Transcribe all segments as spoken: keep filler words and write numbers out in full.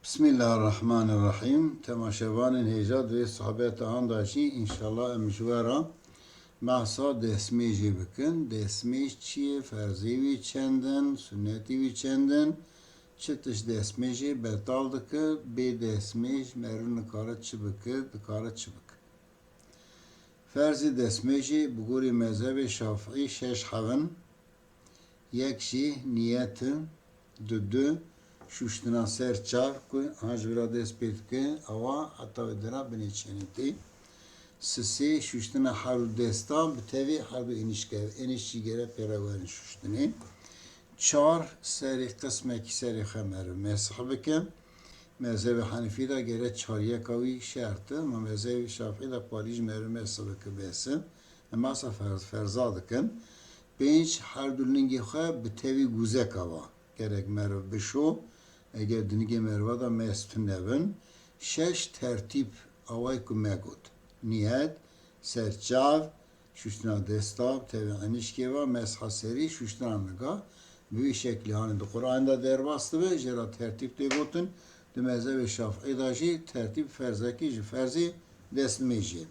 Bismillahirrahmanirrahim. Temaşevanên hêja di vê sohbeta han de jî înşallah em ji we re behsa destmêjê bikin. Destmêj çi ye? Ferzê wî çend in? Sunnetî wî çend in? Çi tişt destmêjê betal dike? Bê destmêj meriv nikare çi bike? Dikare çi bike? Ferzê destmêjê bi gorî mezhebê şafîî şeş heb in. Yek jî niyet e, du du şûştina ser çav ku han ji vira dest pê dike, ewa heta wê dera binê çenê tê. Sisê şûştina her du desta bi tevî her du ênîşke, ênîş jî gere pê re werin şûştinê. Çar serê qismekî serê xwe meriv mesh bike. Mezhebê Henefî de gere çaryeka wî şert e, ma mezhebê Şafîî de parî ji meriv mesh bike bes e. Em behsa ferz, ferza dikin. Pênc, her du lingê xwe bi tevî gûzeka va. Gerek meriv bişo, eger di lingê meriva de mesh tune bin. Şeş, tertîb, awayî ku me got. Niyet, ser çav, şûştina desta, tevî enişkê va, mesha serî, şûştina niga. Bi vî şeklî hanê di Qur'anê de derbas dibe, jê re tertîb tê gotin. Di mezhebê Şafîî de jî tertîb ferzekî ji ferzê destmêjê.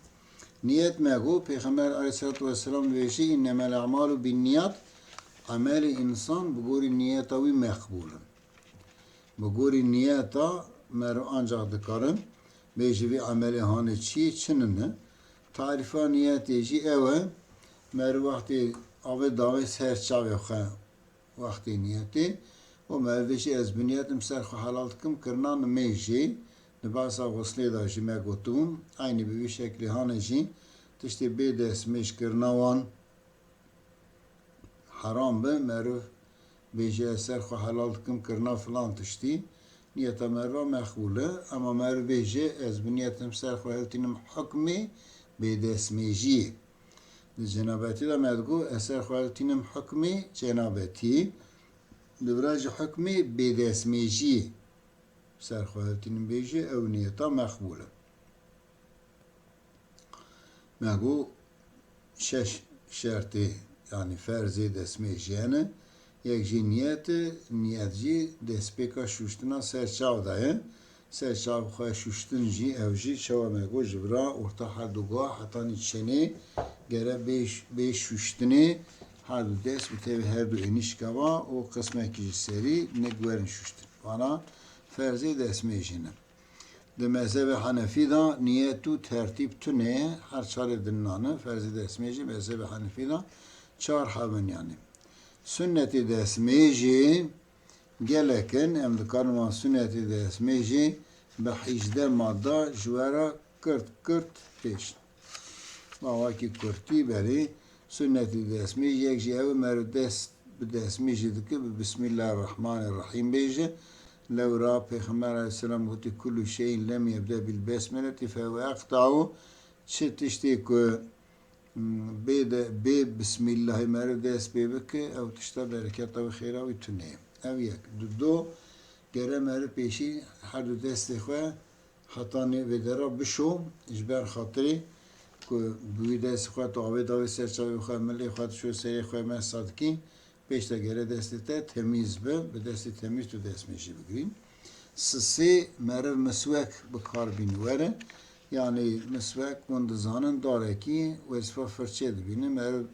Niyet me got, Pêxember aleyhisselatu vesselam dibêjî, "Înnemel a'malu binniyat", emelê însan bi gorî niyeta wî meqbûl in. Bi gorî niyeta meriv ancax dikarin bêjî vî emelê hanê çi, çi nine. Tarîfa niyetê jî ew e, meriv wextê avê davê ser çavê xwe wextê niyetê û meriv dibêjî ez bi niyet em ser xwe helal dikim kirina nimêjê, di behsa xuslê de jî me gotibû, eynî bi vî şeklî hanê jî tiştê bê destmêj kirina wan heram be, meriv bêje ez ser xwe helal dikim kirina filan tiştî, niyeta meriva meqbûl e. Ema meriv bêje ez bi niyetim ser xwe hiltînim hukmê bêdestmêjiyê. Di cenabetî de me digot ez ser xwe hiltînim hukmê cenabetî, li vira jî hukmê bêdestmêjiyê ser xwe hiltînim bêje, ew niyeta meqbûl e. Me got şeş şertê, yanî ferzê destmêjê hene. Yek jî niyet e, niyet jî destpêka şûştina ser çav de ye. Ser çav xwe şûştin jî, ew jî çawa me got ji vira orta her du guha hetanî çenê gere bê, bê şûştinê her du dest bi tevî her du ênîşka va û qismekî ji serî nik werin şûştin. Vana ferzê destmêjê ne. Di mezhebê Henefî de niyet û tertîb tune ye, her çarê di nan e, ferzê destmêjê mezhebê Henefî de çar heb in yanî. Sunnetê destmêjê gelek in, em dikarin wan sunnetê destmêjê bi hîjdeh madde ji we re kirt kirt pêş. Ma wekî kurtî berê sunnetê destmêj yek jî ew e, meriv dest bi destmêjê dike, bi Bismillahirrahmanirrahîm bêje. Lewra Pêxember aleyhisselam gotî, "Kullu şeyin lem yebde bil besmeleti fehuve eqta'u." Çi tiştê ku, mm, bê de, bê Bismillahî meriv dest pê bike, ew tişta bereketa wî xêra wî tune ye. Ew yek. Du, du, gere meriv pêşî her du destê xwe hetanî vê dera bişo, ji ber xatirê ku bi wî destê xwe tu avê davê ser çavê xwe, milê xwe dişo serê xwe mesa dikî, pêş de gere destê te temîz be, bi destê temîz tu destmêjê bigirî. Sisê meriv miswek bi kar bînî were, yanî miswek hûn dizanin darekî wezîfa firçe dibîne, meriv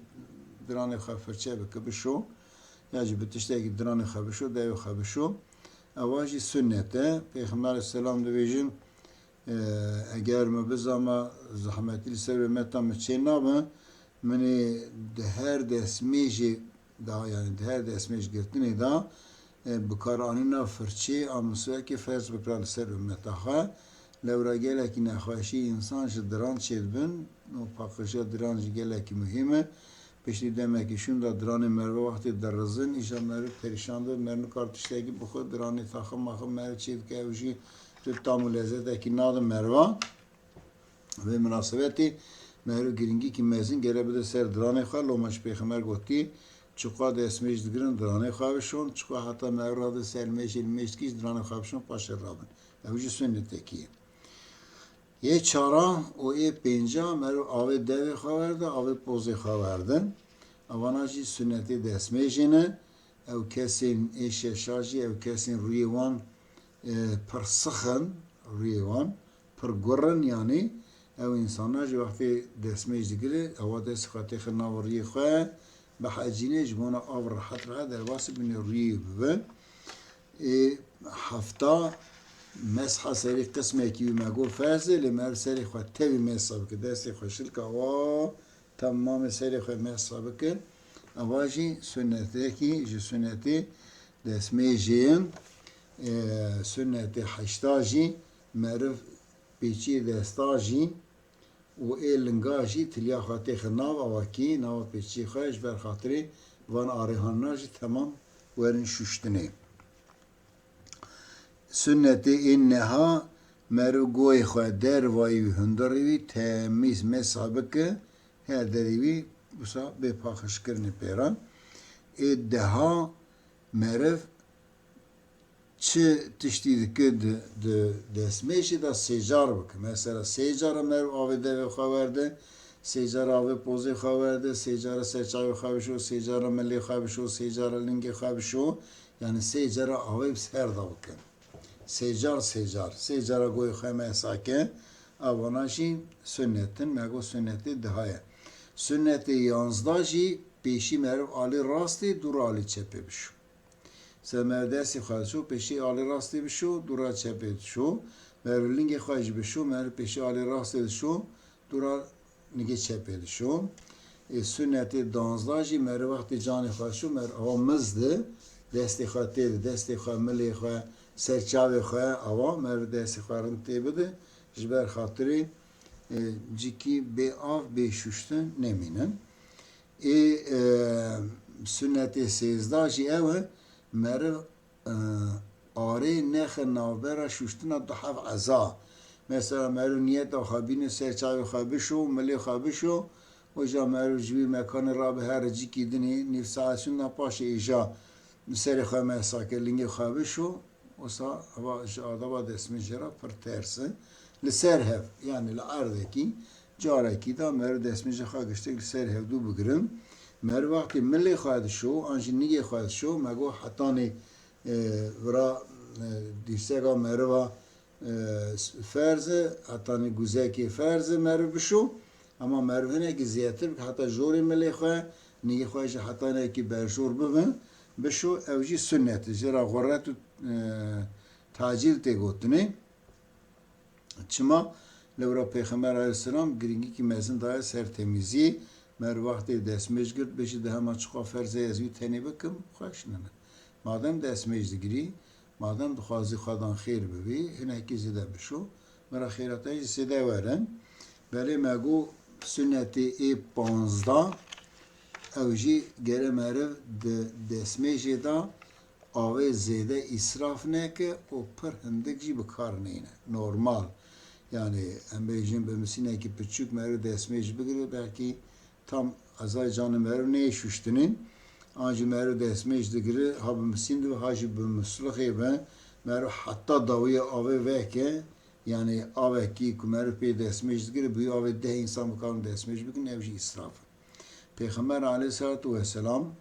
diranê xwe firçe bike bişo, ya jî bi tiştekî diranê xwe bişo, devê xwe bişo. Ewa jî sunnet e. Pêxember aleyhisselam dibêjin, e, eger min bizama zehmetî li ser ummeta min çê nabe, min ê di her destmêjê de, yanî di her destmêj girtinê de, e, bikaranîna firçê a miswekê ferz bikira li ser ummeta xwe. Lewra gelekî nexweşî însan ji diran çêdibin û paqijiya diran jî gelekî muhîm e. Piştî demekî şûn de diranê meriva wextê dirizin, îja meriv perîşan dibe, meriv nikar tiştekî bixwe, diranê taxim maxim meriv çêdike, ew jî tu tam û lezzetekî nade meriva. Vê minasebetê meriv girîngîkî mezin gere bide ser diranê xwe, loma ji Pêxember gotî, çiqa destmêj digirin diranê xwe bişon, çiqa heta meriv rade ser limêjê, limêj dikî ji diranê xwe bişon, paşê rabin. Ew jî sunnetekî ye. Yê çara û ê pênca meriv avê devê xwe werde, avê pozê xwe werde. Evana jî sunnetê destmêjê ne. Ew kesên ê şeşa jî, ew kesên rûyê wan e, pir six in, rûyê wan pir gur in, yanî ew însana jî wextê destmêj digire, ewa destê xwe têxe nav rûyê xwe, bihecîne ji bona av rehet rehet derbasî binê rûyê bibe. Ê hefta mesha serê qismekî wî me got ferz e, lê meriv serê xwe tevî mesha bike, destê xwe şilka wa temamê serê xwe mesha bike. Eva jî sunnetekî ji sunnetê destmêjê ye. Ê, sunnetê heşta jî meriv pêçiyê desta jî û ê linga jî tiliya xwe têxe nav awakî, nava pêçiyê xwe ji ber xatirê van arêhanina jî temam werin şuştinê. Sunnetê ên neha meriv goyê xwe dervayî wî hundirî wî temîz mesha bike, her derî wî wisa bê paxişkirinê pêran. Ê deha meriv çi tiştî dike di, di destmêjê de sêcar bike. Mesela sê cara meriv avê devê xwe werde, sê cara avê pozê xwe werde, sê cara serçavê xwe bişo, sê cara milê xwe bişo, sê cara lingê xwe bişo. Yani sê cara avê bi ser de bike. Sê car, sê car. Sê cara goyê xwe mesake. Avana jî sunnetin, me got sunnetê diha ye. Sunnetê yanzda jî pêşî meriv alî rastê, dûr alî çepê bişo. Se meriv destê xwe dişo, pêşî alî rastê bişo, dûra çepê dişo. Meriv lingê xwe jî bişo, meriv pêşî alî rastê dişo, dûra nigê çepê dişo. Ê, sunnetê danzda jî meriv wextê canê xwe dişo, meriv awa miz de, destê xwe tê de, destê xwe, milê xwe, serçavê xwe, awa meriv destê xwe rind tê bide, ji ber xatirê, e, cikî bê av, bê şuştin nemînin. Ê, e, sunnetê sêzda jî ew e, meriv, e, arê nexe navbera şuştina du heb eza. Mesela meriv niyeta xwe bîne ser çavê xwe bişo, milê xwe bişo, oja meriv ji wî mekanê rabe here cikî dinê, nîv saet şûnda paşê îja serê xwe mesake, lingê xwe bişo, Wisa eva ji adaba destmêjê re pir ters e. Li ser hev, yani li erdekî, carekî de meriv destmêjê xwe giştek li ser hevdû bigirin. Meriv wextê milê xwe dişo, an jî nigê xwe dişo, me got hetanê, e, vira, e, dîrseka meriva, e, ferz e, hetanê guzekê ferz e meriv bişo. Ema meriv hinekî zêdetir bike, heta jorê milê xwe, nigê xwe jî hetanekî berjor bibe, bişo, ew jî sunnet e. Jê re xurret û, e, tacîl tê gotinê. Çima? Lewra Pêxember aleyhisselam girîngîkî mezin daye ser temîziyê. Meriv wextê destmêj girt, bêjî di hema çiqa ferz e ez wî tenê bikim, xweş nine. Madem destmêj digirî, madem dixwazî xwedan xêr bibî, hinekî zêde bişo. Mira xêrata jî zêde were. Belê me got sunnetê ê panzda, ew jî gere meriv di destmêjê de avê zêde îsraf neke û pir hindik jî bi kar neyne. Normal. Yani em bêjin bi misînekî piçûk meriv destmêj bigire, belkî tam ezay canê meriv neyê şuştinê. An jî meriv destmêj digire, ha bi misîn dibe, ha jî bi muslixê be. Meriv heta dawiya avê veke, yani avekî ku meriv pê destmêj digire, bi wî avê deh însan bikarin destmêj bikin, ev jî îsraf e. Pêxember aleyhisselatu vesselam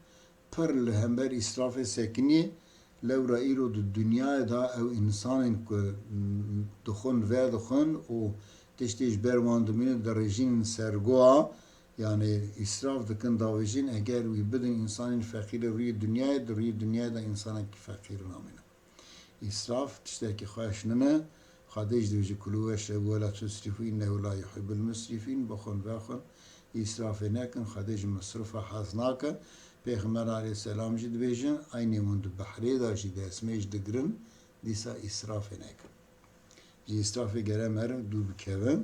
pir li hember îsrafê sekiniye, lewra îro di dinyayê de ew însanên ku, mm, dixwin, vedixwin û tiştê ji ber wan dimîne dirêjînin sergoa, yani îsraf dikin, davêjin, eger wî bidin însanên feqîrê rûyê dinyayê, di rûyê dinyayê de însanekî feqîr namîne. Îsraf tiştekî xweş nine. Xwedê jî dibêje, "Kulû weşrebû we la tusrîfû înnehu la yuhîbul musrîfîn." Bixwin vexwin, îsrafê nekin, Xwedê ji misrifa hez nake. Pêxember aleyhisselam jî dibêje, eynê hûn di behrê de jî destmêj digirin, dîsa îsrafê nekin. Ji îsrafê gere meriv dûr bikeve.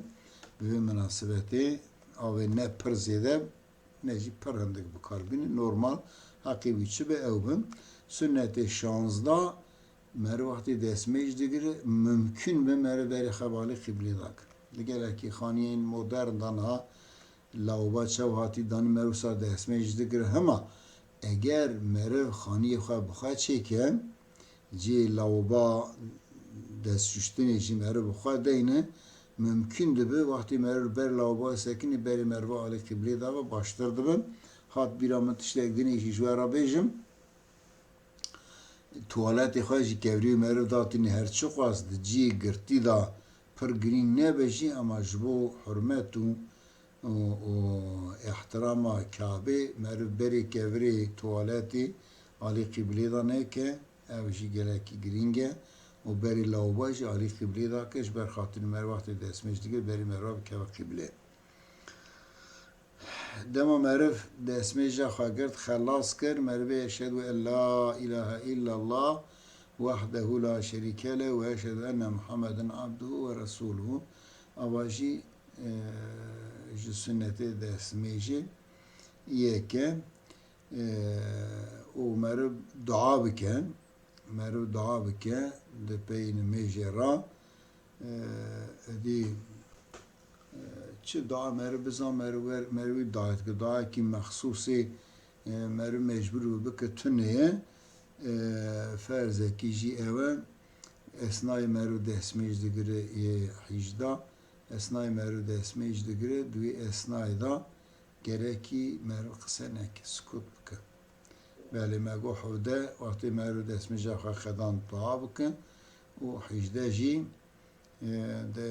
Bi vê minasebetê avê ne pir zêde, ne jî pir hindik bi kar bînin. Normal, heqê wî çi be ew bin. Sunnetê şanzda, meriv wextê destmêj digire, mimkûn be meriv berê xwe bi alî qîblê dake. Li gelekî xaniyên modern de niha lawba çav hatî danî, meriv wisa destmêj digire. Hema eger meriv xaniyê xwe bi xwe çêke, cihê lawba destşuştinê jî meriv bi xwe deyne, mimkûn dibe wextê meriv li ber lawba sekinî, berê meriva alî qîblê de be, baştir dibe. Hat bîra min tiştek dinê jî ji we re bêjim. tuwaletê xwe jî kevirî û meriv datînî, her çiqas di cihê girtî de pir girîng nebe jî, ema ji bo hurmet û, û, û îhtirama Kabê meriv berê kevirê tuwaletê alî qîblê de neke, ev jî gelekî girîng e û berê lawba jî alî qîblê de ke ji ber xatirî meriv wextê destmêj digir berê meriva bikeve qîblê. Dema meriv destmêja xwe girt, xelas kir, merivê eşhedû en la îlahe îllallah wehdehu la şerîke leh ve eşhedû enne Muhammeden abduhu ve resûluhu. Ava jî, e, ji sunnetê destmêjê yek e, e, û meriv dua bike, meriv dua bike di pey nimêjê re, e, edî, e, çi dua meriv bizan, meriv wer, meriv wî dua dike, duayekî mexsûsê, e, meriv mecbûr bû bike tune ye. E, ferzekî jî ew e, esnayê meriv destmêj digire yê hîjda, esnayê meriv destmêj digire, di wî esnayê de gerekî meriv qise neke, sukût bike. Belê me got hevde, wextê meriv destmêja xwe qedan dua bike û hîjde jî, e, de,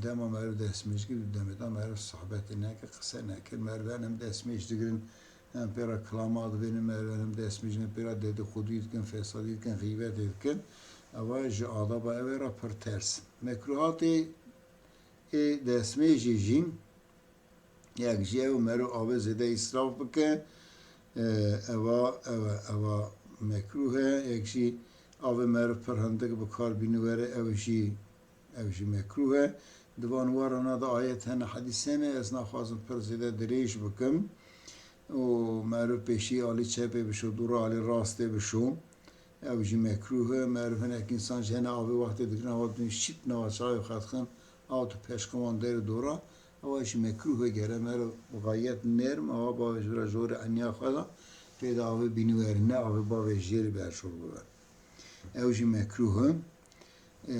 dema meriv destmêj kir, di demê de meriv sohbetê neke, qise neke. Meriv henem destmêj digirin, hem pê re kilama dibênin, meriv henem destmêj ne pê re dedixudî dikin, fesadî dikin, xîbetê dikin. Eva ji adaba ew ê re pir ters. Mekruhatê ê destmêjê jî, yek jî ew meriv avê zêde îsraf bike, e, eva, eva, eva mekrûh e. Yek jî avê meriv pir hindik bi kar bînî were, ew jî, ew jî mekrûh e. Di van warana de ayet hene, hedîs hene, ez naxwazim pir zêde dirêj bikim. Û meriv pêşî alî çepê bişo, dûra alî rastê bişo. Ew jî mekrûh e. Meriv hinek însan jî hene avê wextê digirin, awa dûn şîp nava çavê xwe dixin, aw tu peşqe wan derê dora, awa jî mekrûh e, gere meriv bi xayet nerm, awa bavê ji vira jorê eniya xwe da, pê de avê bînî werin, ne avê bavê jêrî berşor bibe. Ew jî mekrûh e. E,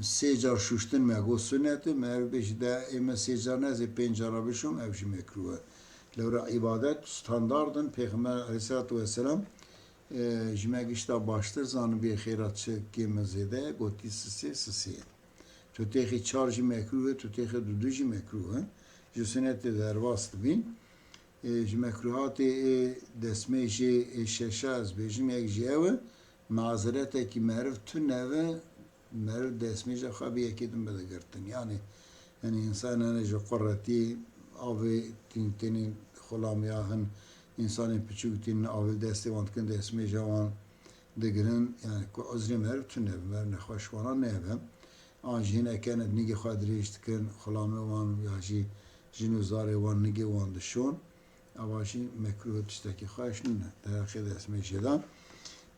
sê car şûştin me got sunet e, meriv bêjî de ê min sê car ne, ez ê pênc cara bişom, ew jî mekrûh e. Lewra îbadet standard in, Pêxember aleyhisselatu vesselam, e, ji me gişta baştir zanibî xêra çi kêm e zêde ye, gotî sisê, sisê ye. Tu têxî çar jî mekrûh e, tu têxî dudu jî mekrûh e. Ji sunetê derbas dibîn. E, ji mekrûhatê ê destmêjê ê şeşa ez bêjim, yek jî ew e, mazeretekî meriv tune ve, meriv destmêja xwe bi yekê din bide girtin. Yanî, yanî însan hene ji quretî avê tîn, tenê xulamiya hin, însanên piçûk tînin avê destê wan dikin, destmêja wan digirin. Yanî ku uzrê meriv tune be, meriv nexweş wana nebe. An jî hinek hene nigê xwe dirêj dikin, xulamê wan ya jî jin û zarê wan nigê wan dişon. Ava jî mekrûh û tiştekî xweş nîne. Derheqê destmêjê de.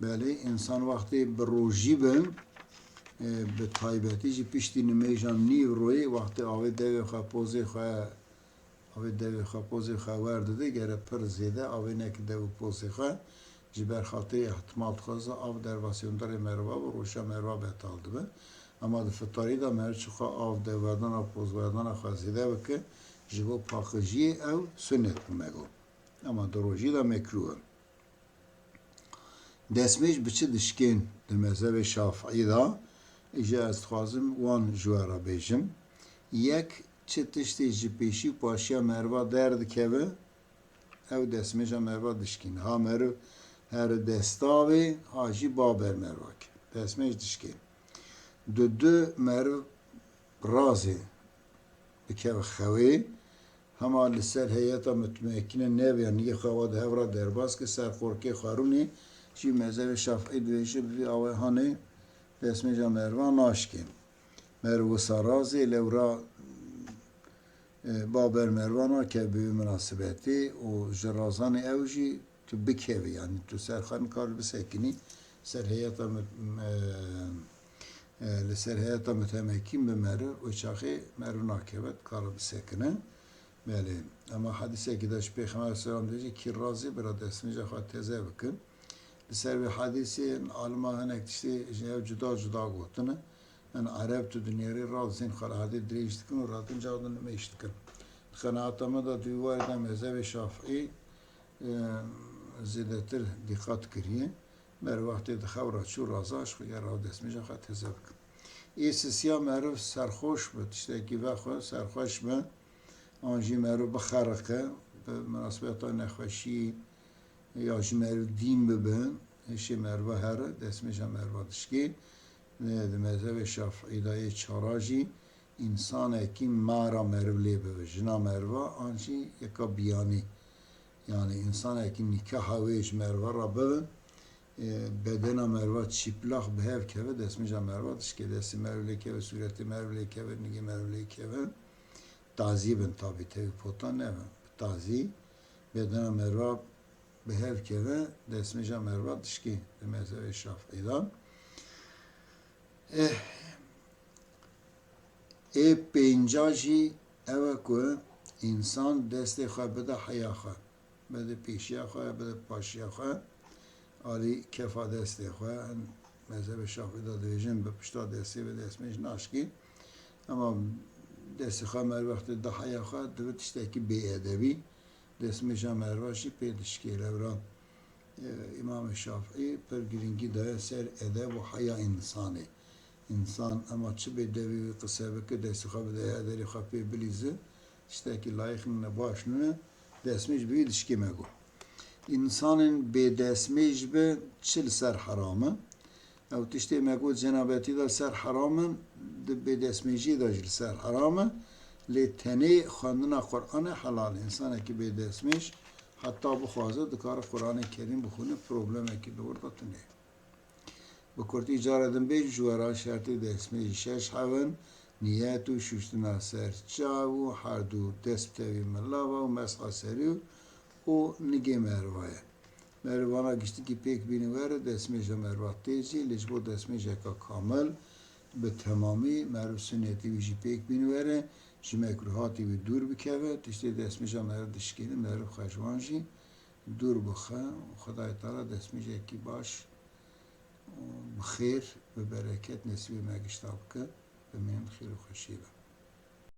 Belê, însan wextê bi rojî bin, e, bi taybetî jî piştî nimêjan nîv royê, wextê avê devê xwe, pozê xwe, avê devê xwe, pozê xwe werdide, gere pir zêde avê neke dev û pozê xwe, ji ber xatirê ihtimal dixwaze av derbasî hundirê meriva bi, roja meriva betal dibe. Ema di fitarî de meriv çiqa av devwerdana, pozwerdana xwe zêde bike, ji bo paqijiyê ew sunet bû me got. Ema di rojî de mekrûh e. Destmêj bi çi dişkên di mezhebê Şafiî de? Îja ez dixwazim wan ji we re bêjim. Yek, çi tiştê ji pêşî û paşiya meriva derdikeve, ew destmêja meriva dişkîn. Ha meriv here desta avê, ha jî baber meriva ke. Destmêj dişkên. Dudu, meriv razê bikeve xewê, hema li ser heyeta mutmekîne nebe, yanî nigê xwe wa di hev re derbas ke, ser qorkê xwe rûnê, jî mezhebê Şafiî dibêje bi vî awê hanê destmêja meriva naşkê. Meriv wisa razê, lewra, e, baber meriva nake bi wî minasebetê û ji razanê ew jî tu bikevî, yanî tu ser xwe nikar bisekinî, ser heyeta mit-, e, e, li ser heyeta mutemekîn bi meriv, wê çaxê meriv nakeve, dikare bisekine. Belê. Ema hedîsekî de ji Pêxember selam dibêje, kî razî bira destmêja xwe teze bikin. Li ser vê hedîsê alima hinek tiştê ji hev cuda cuda gotine. Hin Ereb tu dinêrî razîn xwe li erdê dirêj dikin û ratin cax din nimêj dikin. Di qenaeta me de di wî warê de mezhebê Şafiî, e, zêdetir dîqat kiriye. Meriv wextê dixew re çû raza ji xwe ya raw destmêja xwe teze bike. Ê sisiya meriv serxweş be, tiştekî vexwe, serxweş be, an jî meriv bixeriqe, bi minasebeta nexweşî ya jî meriv dîn bibe, hişê meriva here, destmêja meriva dişkê. Di mezhebê Şafîî de yê çara jî însanekî mara meriv lê bibe, jina meriva an jî yeka biyanî. Yanî însanekî nîkaha wê ji meriva re bibe, e, bedena meriva çîplax bi hev keve, destmêja meriva dişkê, destê meriv lê keve, sûretê meriv lê keve, nigê meriv lê keve. Tazî bin tabî, tevî pota nebin. Bi tazî bedena meriva bi hev keve, destmêja meriva dişkê di mezhebê Şafîî de. Eh, ê pênca jî ew e ku însan destê xwe bide heya xwe, bide pêşiya xwe, bide paşiya xwe, alî kefa destê xwe. Mezhebê Şafîî de dibêjin bi pişta destê ve destmêj naşkî. Ema destê xwe meriv wextê da heya xwe, dibe tiştekî bêedebî. Destmêja meriva jî pê dişkê. Lewra, e, Îmamê Şafîî pir girîngî daye ser edeb û heya însanê. Însan ema çi bêdebî wî qise bike, destê xwe bide hederê xwe pê bilîze, tiştekî layîq nîne, baş nîne, destmêj bi wî dişkê me got. Însanên bêdestmêj bi çi li ser heram e? Ew tiştê me got cenabetî de li ser heram in, di bêdestmêjiyê de jî li ser heram e. Lê tenê xwendina Qur'anê helal e. Însanekî bêdestmêj heta bixwaze dikare Qur'anê Kerîm bixwîne, problemekî li wir de tune ye. Bi kurtî cara din bêjim, ji we re şertê destmêjî şeş hev in, niyet û şûştina ser çav û her du dest bi tevî milava û mesha serî û nigê meriva ye. Merivana giştikî pêk bîne were, destmêja meriva tê jî, lê ji bo destmêjeka kamil bi temamî meriv sunetî wî jî pêk bîne were, ji mekrûhatî wî dûr bikeve, tiştê destmêja meriv dişkêne, meriv xwe ji wan jî dûr bixe û Xwedayê Teala destmêjekî baş û bi xêr, bi bereket nesîbê me gişta bike. Bimînin xêr û xweşiyê de.